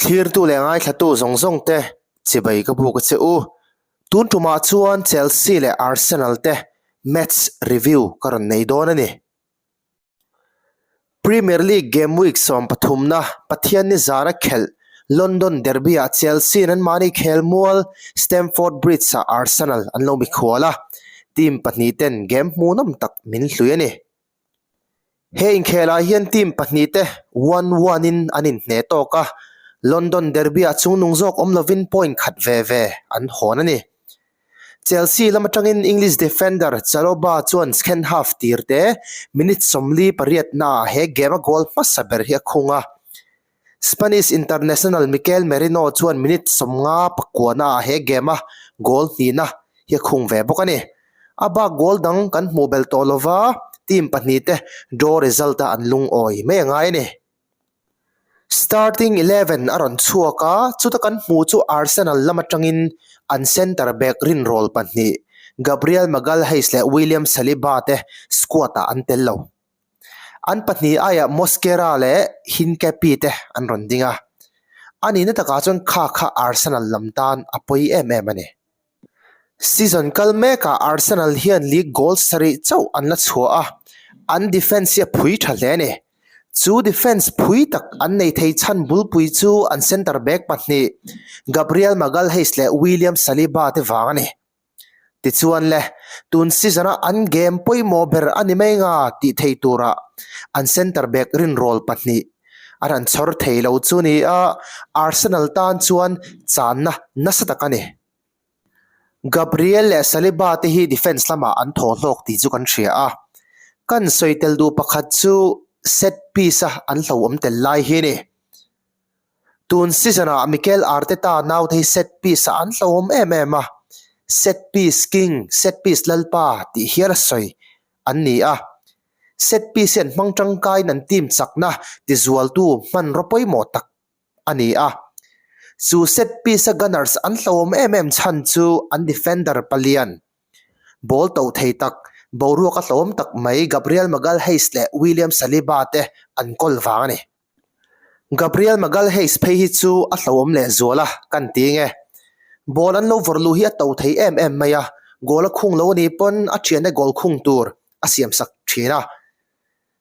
Thlirtu leh ngaithlatu zawng zawng te chibai ka buk a che u. Tun tumah chuan Chelsea leh Arsenal te match review ka rawn nei dawn a ni. Premier League game week sawmpathumna Pathianni zana khelh London Derby-ah Chelsea-in anmahni khelmual Stamford Bridge-ah Arsenal an lo mikhual a, team pahnihten game hmuhnawm tak min hlui a ni. He inkhelah hian team pahnihte one one in an inhneh tawk a, London Derby-ah chungnung zawk awm lovin point khat ve ve an hawn a ni. Chelsea lam atangin English defender Chalobah chuan second half tir te minute 48 naah he game a goal hmasa ber hi a khung a. Spanish international Mikel Merino chuan minute 59 naah he game a goal hnihna hi a khung ve bawk a ni. A bak goal dang kan hmuh belh tawh lova, team pahnihte draw result a an lungawi mai a ngai a ni. Starting 11 a rawn chhuak a, chuta kan hmuh chu Arsenal lam atangin an centre back rinrawl pahnih Gabriel Magalhaes leh William Saliba te squad-ah an tel lo. An pahnih aiah Mosquera leh Hincapie te an rawn ding a, a nihna takah chuan kha kha Arsenal lam tan a pawi em em a ni. Season kal mekah Arsenal hian league goal sarih chauh an la chhuah a, an defence hi a phui tha hle a ni. Chu defence phui tak an nei thei chhan bulpui chu an centre back pahnih Gabriel Magalhaes leh William Saliba te vang a ni. Tichuan le, tun season-a an game pawimawh ber a ni mai nga tih thei tura an centre back rinrawl pahnih an han chhawr thei lo chu ni a, Arsenal tan chuan channa nasa tak a ni. Gabriel leh Saliba te hi defence lamah an thaw hlawk tih chu kan hria a, kan sawi tel duh pakhat chu set piece-a an hlauhawm tel lai hi a ni. Tun season-ah Mikel Arteta naute hi set piece-ah an hlauhawm em em a, set piece king, set piece lalpa tih hial a sawi an ni a. Set piece hi an hmang tangkaiin an team chakna tizualtu hmanraw pawimawh tak a ni a. Chu set piece-a Gunners an hlauhawm em em chhan chu an defender palian, ball to thei tak, boruak a hlauhawm tak mai Gabriel Magalhaes leh William Saliba te an kawl vang a ni. Gabriel Magalhaes phei hi chu a hlauhawm leh zual a, kan ti nge. Ball an lo vawrh luh hi a to thei em em mai a, goal a khung lo a nih pawn a thiante goal khung tur a siam sak thin a.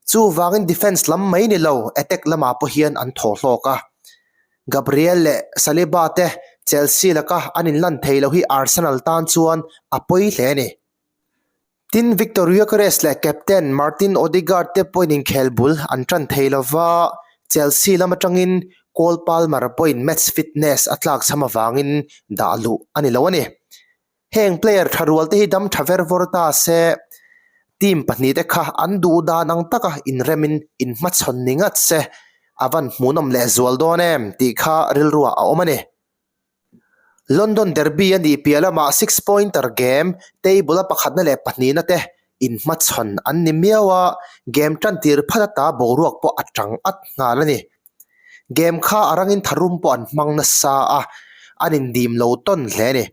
Chuvangin defence lam mai ni lo, attack lamah pawh hian an thaw hlawk a. Gabriel leh Saliba te Chelsea laka an inlan thei lo hi Arsenal tan chuan a pawi hle a ni. Tin, Viktor Gyökeres leh captain Martin Odegaard te pawhin inkhel bul an tan thei lo va, Chelsea lam atangin Cole Palmer pawhin match fitness a tlak cham avangin dah luh a ni lo a ni. Heng player tha rual te hi dam tha ver vawr ta se, team pahnih te kha an duh dan ang taka inremin inhmachhawn ni ngat se, a van hmuhnawm lehzual dawn em tih kha rilruah a awm a ni. London Derby a nih piah lamah six pointer game table a pakhatna leh pahnihna te inhmachhawn an ni miau a, game tan tir phat ata boruak pawh a tang at nghal a ni. Game kha a rangin tharum pawh an hmang nasa a, an indim lo tawn hle a ni.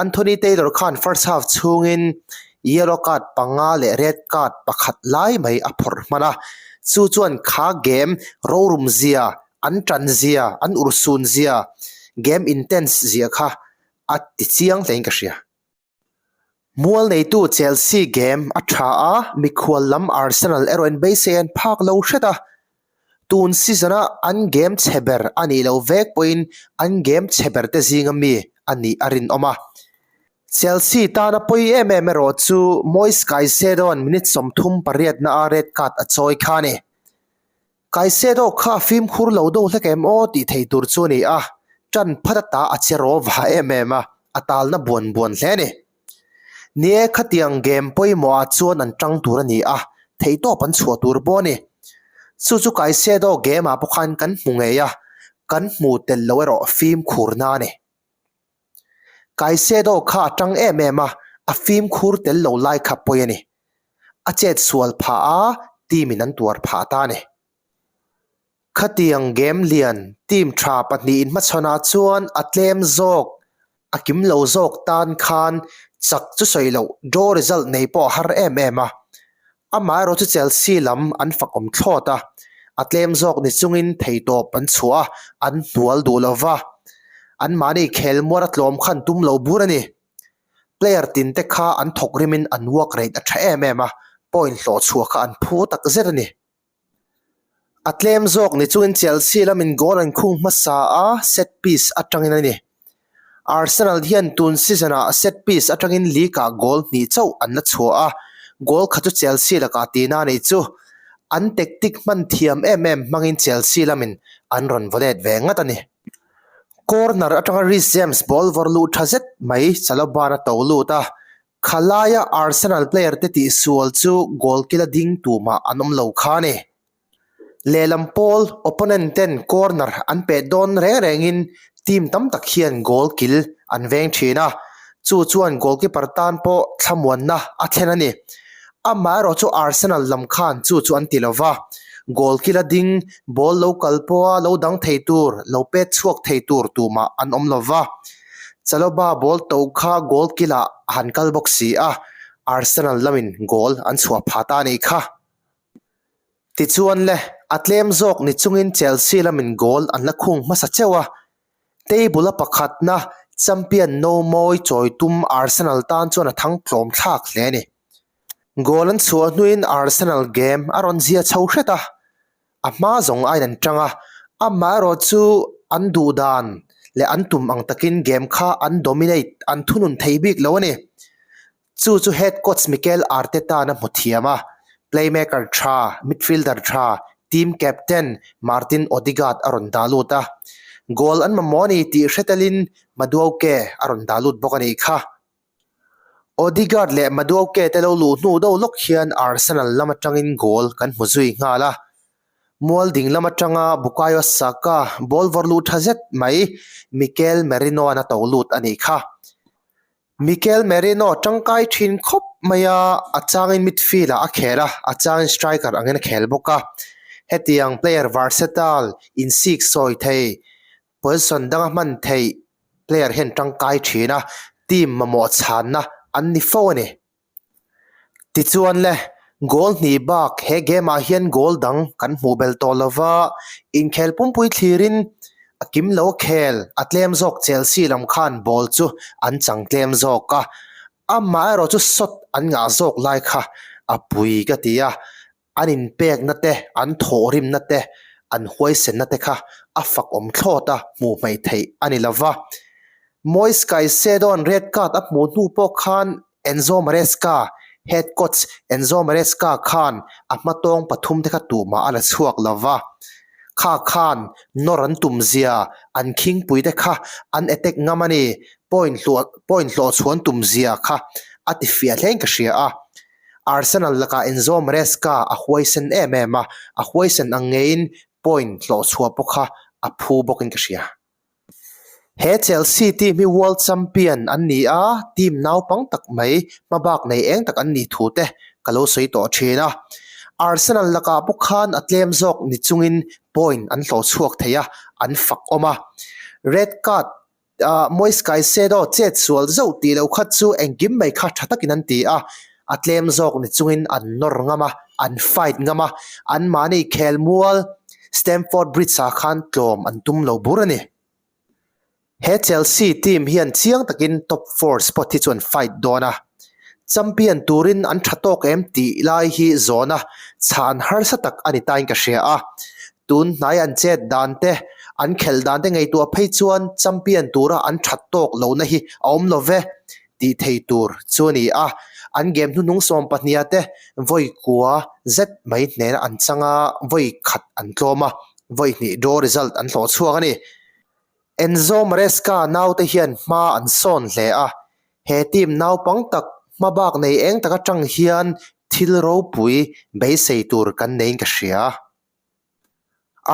Anthony Taylor khan first half chhungin yellow card panga leh red card pakhat lai mai a phawrh hman a, chu chuan kha game rorum zia An tan zia, an urhsun zia, game intense zia kha a ti chiang hlein ka hria. Mual neitu Chelsea game a tha a, mikhual lam Arsenal erawh in beisei an phak lo hret a. Tun season-a an game chhe ber a nih loh vek pawhin an game chhe ber te zinga mi a nih a rinawm a. Chelsea tana pawi em em erawh chu Moise Caicedo-a'n minute 38 na a red card a chawi kha a ni. Caicedo kha fimkhur lo deuh hlek em aw tih thei tur chu a ni a, ṭan phat ata a che raw va em em a, a talna buan buan hle a ni. Ni e, khatiang game pawimawhah chuan an ṭang tur a ni a, theihtawp an chhuah tur pawh a ni. Chu chu Caicedo game-ah pawh khan kan hmu ngei a, kan hmu tel lo erawh fimkhurna a ni. Caicedo kha a ṭang em em a, a fimkhur tel lo lai kha pawi a ni. A chet sual phah a, team in an tuar phah ta a ni. Khatiang game lian team tha pahnih inhmachhawnah chuan a tlem zawk, a kim lo zawk tan khan chak chu sawi loh draw result nei pawh a har em em a. Amaherawhchu Chelsea lam an fakawm thlawt a. A tlem zawk ni chungin theitawp an chhuah a, an hnual duh lo va. Anmahni khelmuar a tlawm khan tum lo bur a ni. Player tin te kha an thawk rimin an work rate a tha em em a, point hlawh chhuah kha an phu tak zet a ni. A tlem zawk ni chungin Chelsea lamin goal an khung hmasa a, set piece atangin a ni. Arsenal hian tun season ah set piece atangin league ah goal hnih chauh an la chhuah a, goal kha chu Chelsea lakah tihna a nih chu. An tactic hman thiam em em hmangin Chelsea lamin an rawn vaw let ve ngat a ni. Corner atanga Reece James ball vawr luh tha zet mai Chalobah-a'n a to lut a, Khalaia Arsenal player te tihsual chu goal kila ding tumah an awm lo kha a ni. Lehlam pawl opponent ten corner an peh dawn reng rengin team tam tak hian goal kil an veng thin a, chu chuan goalkeeper tan pawh thlamuanna a thlen a ni. Amaherawh chu Arsenal lam khan chu chu an ti lo va, goal kila ding ball lo kal pawha lo dang thei tur, lo pet chhuak thei tur tumah an awm lo va. Chalobah ball to kha goal kilah a han kal bawk si a, Arsenal lamin goal an chhuah phah ta a nih kha. Tichuan le, a tlem zawk ni chungin Chelsea lamin goal an la khung hmasa cheuh a, table-a pakhatna champion no mawi chawi tum Arsenal tan chuan a thang tlawm thlak hle a ni. Goal an chhuah hnuin Arsenal game a rawn zia chho hret a, a hma zawng aiin an tang a, amaherawh chu an duh dan leh an tum ang takin game kha an dominate, an thunun thei bik lo a ni. Chu chu head coach Mikel Arteta-a'n a hmu thiam a, playmaker tha, midfielder tha, team captain Martin Odegaard a rawn dah lut a. Goal an mamawh a ni tih hre telin Madueke a rawn dah lut bawk a nih kha. Odegaard leh Madueke te lo luh hnu deuh lawk hian Arsenal lam atangin goal kan hmu zui nghal a. Mual ding lam atanga Bukayo Saka ball vawr luh tha zet mai Mikel Merino-a'n a to lut a nih kha. Mikel Merino tangkai thin khawp mai a, a changin midfield ah a khel a, a changin striker angin a khel bawk a. Hetiang player versatile, insik sawi thei, position danga hman theih player hian tangkai thin a, team mamawh chhanna an ni fo a ni. Tichuan le, goal hnih bak he game ah hian goal dang kan hmuh belh tawh lova, inkhel pumpui thlirin a kim lo khel a tlem zawk Chelsea lam khan ball chu an chang tlem zawk a, amaherawh chu shot an ngah zawk lai kha a pui ka ti a, An inpekna te, an thawhrimna te, an huaisenna te kha a fak awm thlawt a, hmuh hmaih theih a ni lo va. Moise Caicedo-a'n red card a hmuh hnu pawh khan Enzo Maresca, head coach Enzo Maresca khan a hmatawng pathumte kha tumah a la chhuak lo va. Kha khan nawr an tum zia, an khingpuite kha an attack ngam a ni, point hlawh point hlawh chhuan tum zia kha a ti fiah hlein ka hria a. Arsenal lakah Enzo Maresca a huaisen em em a, a huaisen ang ngeiin point hlawh chhuah pawh kha a phu bawkin ka hria. He Chelsea team hi World Champion an ni a, team naupang tak mai hmabak nei eng tak an nih thu te ka lo sawi tawh thin a. Arsenal lakah pawh khan a tlem zawk ni chungin point an hlawh chhuak thei a, an fak awm a. Red card Ah, Moise Caicedo chet sual zauh tih loh kha chu engkim mai kha tha takin an ti a, a tlem zawk ni chungin an nawr ngam a, an fight ngam a, anmahni khelmual Stamford Bridge-ah khan tlawm an tum lo bur a ni. He Chelsea team hian chiang takin top four spot hi chu an fight dawn a, champion turin an tha tawk em tih lai hi zawn a, chhan harsa tak a ni tain ka hria a, Tun hnai an chet dan te, an khelh dan te ngaihtuah phei chuan champion tura an that tawk lohna hi a awm lo ve tih thei tur chu a ni a. An game hnuhnung 12 te vawi kua zet mai hnena an chang a, vawi khat an tlawm a, vawi hnih draw result an hlawh chhuak a ni. Enzo Maresca naute hian hma an sawn hle a, he team naupang tak hmabak nei eng tak atang hian thil ropui beisei tur kan neiin ka hria.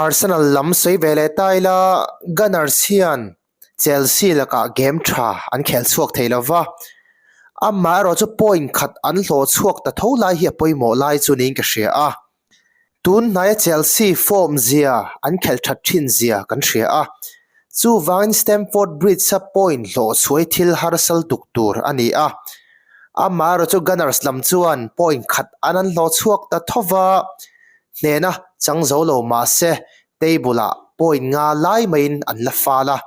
Arsenal lam sawi ve leh ta ila Gunners hian Chelsea lakah game tha an khel chhuak thei lo va, amaherawhchu point khat an hlawh chhuak ta tho lai hi a pawimawh lai chu niin ka hria a. Tun hnaia Chelsea form zia an khelh that thin zia kan hria a, chuvangin Stamford Bridge-a point hlawh chhuai thil harsal tuk tur a ni a. Amaherawhchu Gunners lam chuan point khat an an hlawh chhuak ta tho va. Hnehna chang zo lo mah se table-ah point nga lai maiin an la fal a.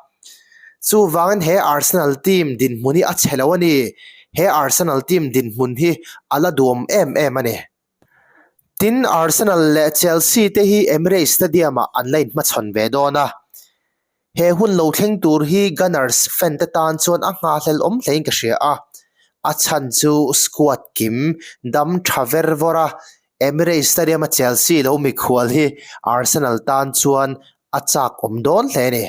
Chuvangin he Arsenal team dinhmun hi a chhe lo a ni. He Arsenal team dinhmun hi a la duhawm em em a ni. Tin, Arsenal leh Chelsea te hi Emirates Stadium-ah an la inhmachhawn ve dawn a. He hun lo thleng tur hi Gunners fan te tan chuan a nghahhlel awm hlein ka hria a, a chhan chu squad kim dam tha ver vawr a, Emirates Stadium a Chelsea lo mikhual hi Arsenal tan chuan a chak awm dawn hle a ni.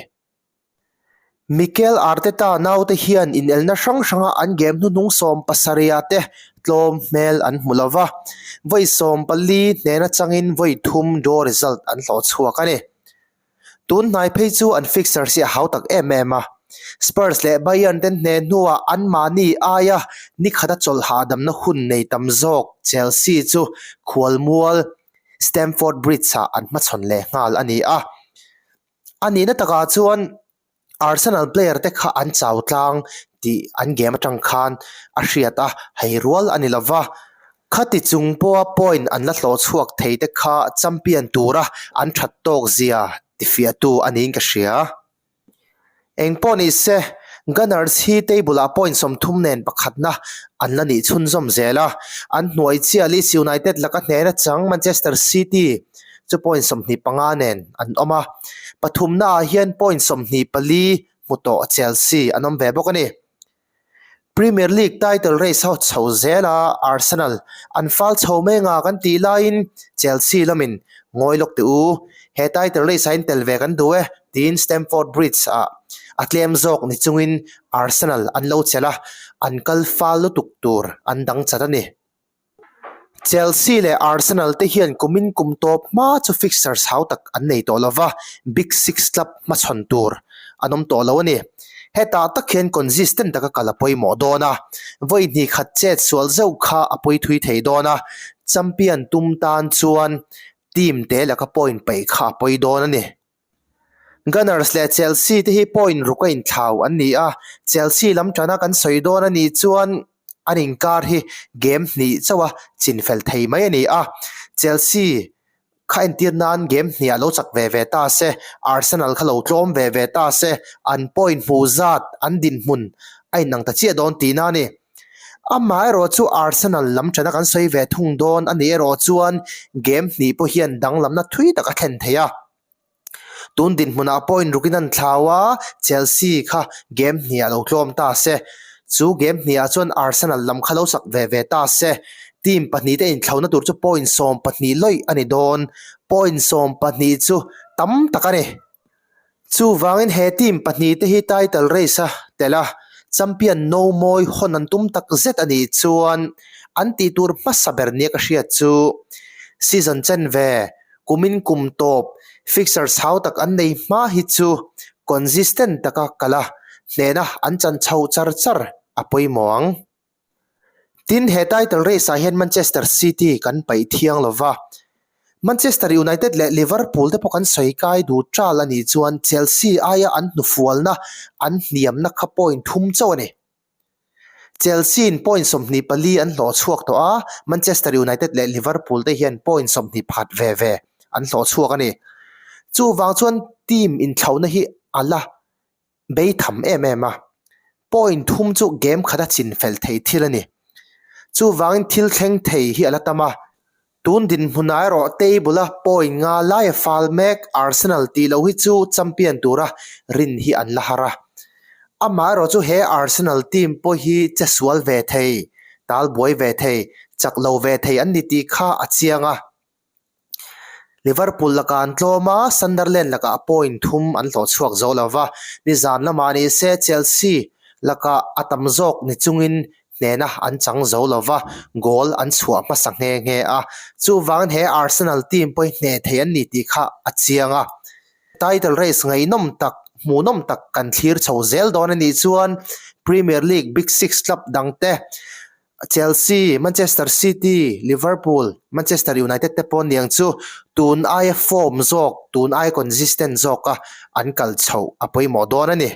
Mikel Arteta naute hian inelna hrang hranga an game hnuhnung 70 te tlawm hmel an hmu lova, vawi 14 hnena changin vawi thum draw result an hlawh chhuak a ni. Tun hnai phei chu an fixtures hi a hau tak em em a, Spurs leh Bayern ten hne hnuah anmahni aia nikhata chawlh hahdamna hun nei tam zawk Chelsea chu khualmual Stamford Bridge-ah an hmachhawn leh nghal a ni a. A nihna takah chuan Arsenal player te kha an chau tlang tih an game atang khan a hriat a, hei rual a ni lova. Khati chung pawha point an la hlawh chhuak thei te kha champion tura an that tawk zia tifiahtu a niin ka hria. Eng pawh ni se, Gunners hi table ah point 30 nen pakhatna an la nih chhunzawm zel a, an hnuai chiah Leeds United laka hnehna chang Manchester City chu point 25 nen an awm a, pathumna ah hian point 24 hmu tawh Chelsea an awm ve bawk a ni. Premier League title race ho chho zel a, Arsenal an fal chho mai anga kan tih laiin Chelsea lamin ngawi lawk teh u, he title race ah in tel ve kan duh e tiin Stamford Bridge ah a tlem zawk ni chungin Arsenal an lo chelh a, an kal fal lutuk tur an dang chat a ni. Chelsea leh Arsenal te hian kumin kum tawp hma chu fixtures hau tak an nei tawh lova, Big Six club hmachhawn tur an awm tawh lo a ni. Hetah tak hian consistent taka kal a pawimawh dawn a, vawi hnih khat chet sual zeuh kha a pawi thui thei dawn a, champion tum tan chuan team te laka point paih kha a pawi dawn a ni. Gunners leh Chelsea te hi point ruk a inthlau an ni a, Chelsea lam tana kan sawi dawn a nih chuan an inkar hi game hnih chauh a chinfel thei mai a ni a, Chelsea kha entir nan game hnih ah lo chak ve ve ta se, Arsenal kha lo tlawm ve ve ta se, an point hmuh zat an dinhmun a inang ta chiah dawn tihna a ni. Amaherawh chu Arsenal lam tana kan sawi ve thung dawn a nih erawh chuan game hnih pawh hian danglamna thui tak a thlen thei a. Tun dinhmunah point rukin an thlau a, Chelsea kha game hnih ah lo tlawm ta se. Chu game hnih ah chuan Arsenal lam kha lo sak ve ve ta se. Team pahnihte inthlauhna tur chu point 12 lawih a ni dawn. Point 12 chu tam tak a ni. Chuvangin he team pahnihte hi title race a tel a, champion no mawi hawn an tum tak zet a nih chuan an tih tur hmasa ber nia ka hriat chu season chen ve Kumin kum tawp fixture chau tak an nei hma hi chu consistent taka kal a, hnehna an chan chho char char a pawimawh ang. Tin, he title race ah hian Manchester City kan paih thiang lo va, Manchester United leh Liverpool te pawh kan sawi kai duh ṭal a nih chuan Chelsea aia an hnufualna an hniamna kha point thum chauh a ni. Chelsea-in point 24 an hlawh chhuak tawh a, Manchester United leh Liverpool te hian point 21 ve ve an hlawh chhuak a ni. Chuvang chuan team inthlauhna hi a la bei tham em em a, point thum chu game khata chinfel thei thil a ni. Chuvangin thil thleng thei hi a la tam a, Tun dinhmunah erawh table-a point nga laia fal mek Arsenal tih loh hi chu champion tura rin hi an la har a. Amaherawh chu he Arsenal team pawh hi che sual ve thei, tal buai ve thei, chak lo ve thei an ni tih kha a chiang a. Liverpool lakah an tlawm a, Sunderland lakah point thum an hlawh chhuak zo lo va. Nizan lamah ni se Chelsea lakah a tam zawk ni chungin hnehna an chang zo lo va, goal an chhuah hmasa nghe nghe a. Chuvangin he Arsenal team pawh hi hneh thei an ni tih kha a chiang a. Title race ngaihnawm tak, hmuhnawm tak kan thlir chho zel dawn a nih chuan Premier League Big Six club dangte Chelsea, Manchester City, Liverpool, Manchester United te pawh niang chu tun aia form zawk, tun aia consistent zawka an kal chhoh a pawimawh dawn a ni.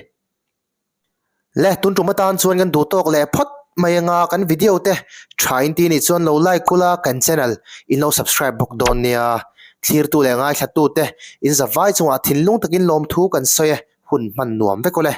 Le tun tum atan chuan kan duh tawk leh phawt mai anga kan video te tha in ti nih chuan lo like kula kan channel in lo subscribe bawk dawn nia. Thlirtu leh ngaithlatute in zavai chungah thinlung takin lawmthu kan sawi e, hun hman nuam vek aw le.